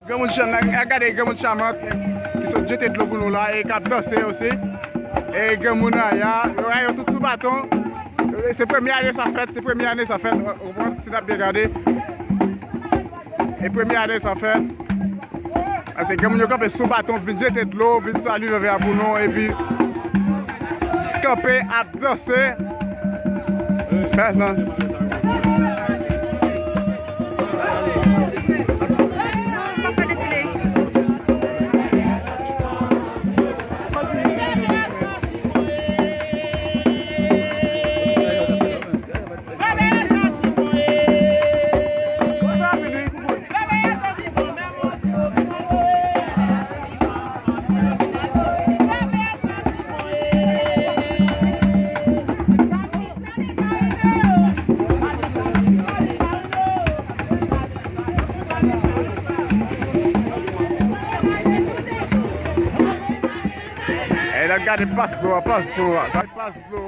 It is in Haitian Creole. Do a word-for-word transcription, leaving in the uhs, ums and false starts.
Granmoun Chan nan, gade granmoun Chamant ki sot jete dlo pou nou la e k ap danse osi. E granmoun Aya, yo, yo tout sou baton. Se premye ane sa fèt, se premye ane sa fèt. Ou konprann, si n ap byen gade. E premye ane sa fèt. Paske granmoun yo kanpe sou baton, vin jete dlo, vin salye vèvè a pou nou, epi kanpe ap danse. Bèl dans. E n ap gade pas dlo a, pas dlo a, pas dlo a.